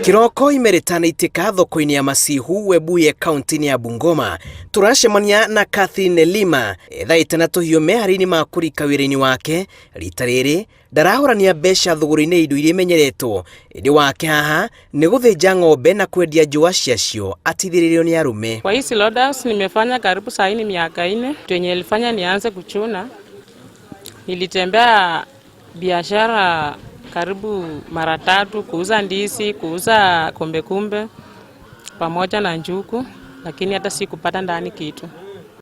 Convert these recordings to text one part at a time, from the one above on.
Kiroko imeretanaitika thoko-inĩ ya Masihu Webuye kaunti-inĩ ya Bungoma. Turacemania na Catherine Lima ethaĩte na tũhiũ mehari-inĩ ma kũrika wĩra-inĩ wake. Rita rĩrĩ ndarahũrania mbeca thũgũrĩ-inĩ indo iria imenyeretwo, ĩndĩ wake haha nĩ gũthĩnja ng'ombe na kwendia njũa ciacio atithĩrĩrio nĩ arũme. Kwa hii slaughterhouse nimefanya karibu saa hii ni miaka 4. Yenye ilifanya nianze kuchuna, nilitembea biashara karibu mara 3, kuuza ndizi, kuuza kumbe kumbe pamoja na njugu, lakini hata sikupata ndani kitu.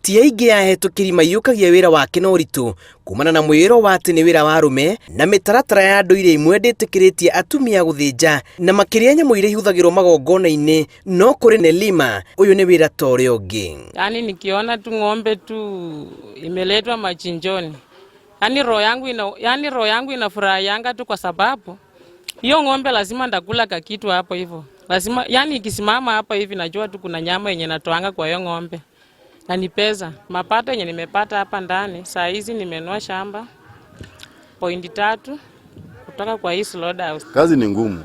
Ti aingĩ ahetũkĩri maiyũkagia wĩra wake na ũritũ kumana na mwĩro wa atĩ nĩ wĩra wa arũme na mĩtaratara ya ndũire imwe ndĩtĩkĩrĩtie atumia gũthĩnja na makĩria nyamũ iria ihũthagĩrwo magongona-inĩ, no kũrĩ Nelima ũyũ nĩ wĩra ta ũrĩa ũngĩ. Yani nikiona tu ng'ombe tu imeletwa machinjoni, yani roho yangu ina, yani roho yangu inafurahianga tu kwa sababu hiyo ng'ombe lazima ndakula kakitu hapo hivyo. Lazima, yani ikisimama hapa hivi najua tu kuna nyama yenye natoanga kwa hiyo ng'ombe. Na ni pesa. Mapato yenye nimepata hapa ndani, saa hizi nimenunua shamba 0.3 kutoka kwa hii slaughterhouse. Kazi ni ngumu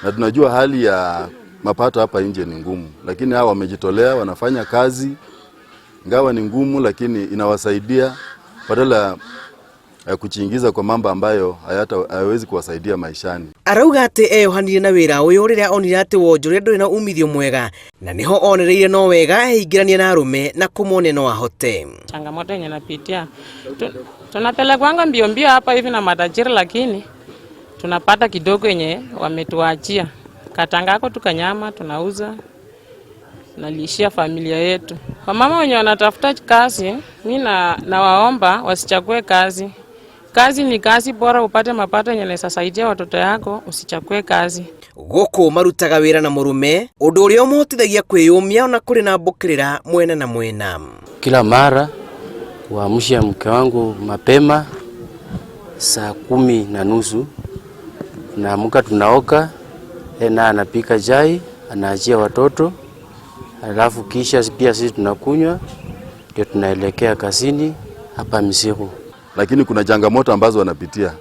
na tunajua hali ya mapato hapa nje ni ngumu, lakini hawa wamejitolea, wanafanya kazi ingawa ni ngumu, lakini inawasaidia badala ya kujiingiza kwa mambo ambayo hayawezi kuwasaidia maishani. Arauga atĩ eyohanire na wĩra ũyũ rĩrĩa onire atĩ wonjoria ndũrĩ na umithio mwega na nĩho onereire no wega eingĩranie na arũme na kũmonia no ahote. Changamoto yenye napitia, tunapelekwanga mbio mbio hapa hivi na matajiri, lakini tunapata kidogo yenye wametuachia. Katangako tu kanyama tunauza, nalishia familia yetu. Wamama wenye wanatafuta kazi, mi nawaomba wasichague kazi. Kazi ni kazi, bora upate mapato yenye yanaweza saidia watoto yako, usichague kazi. Gũkũ marutaga wĩra na mũrume, ũndũ ũrĩa ũmũhotithagia kwĩyũmia ona kũrĩ na mbũkĩrĩra mwena na mwena. Kila mara kuamsha mke wangu mapema saa 10:30, naamka tunaoka, na anapika chai, anaachia watoto, alafu kisha pia sisi tunakunywa, ndio tunaelekea kazini hapa Misiru. Lakini kuna changamoto ambazo wanapitia,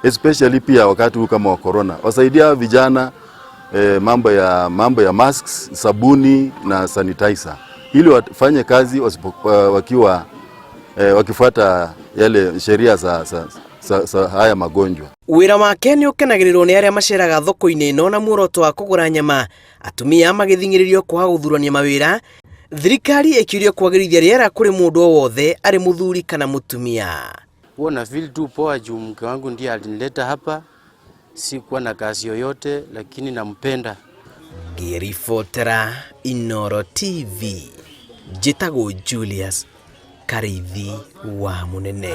especially pia wakati huu kama wa corona. Wasaidia vijana mambo ya masks, sabuni na sanitizer ili wafanye kazi wakifuata yale sheria za haya magonjwa. Wĩra wake nĩ ũkenagĩrĩrwo nĩ arĩa maceraga thoko-inĩ ĩno na muoroto wa kũgũra nyama, atumia magĩthing'ĩrĩrio kwaga gũthurania mawĩra, thirikari ĩkĩũrio kwagĩrithia rĩera kũrĩ mũndũ o wothe arĩ mũthuri kana mũtumia. Huwa na feel tu poa juu mke wangu ndiye alinileta hapa, sikuwa na kazi yoyote lakini nampenda. Ngĩribotera Inooro TV, njĩtagwo Julius Karithi wa Mũnene.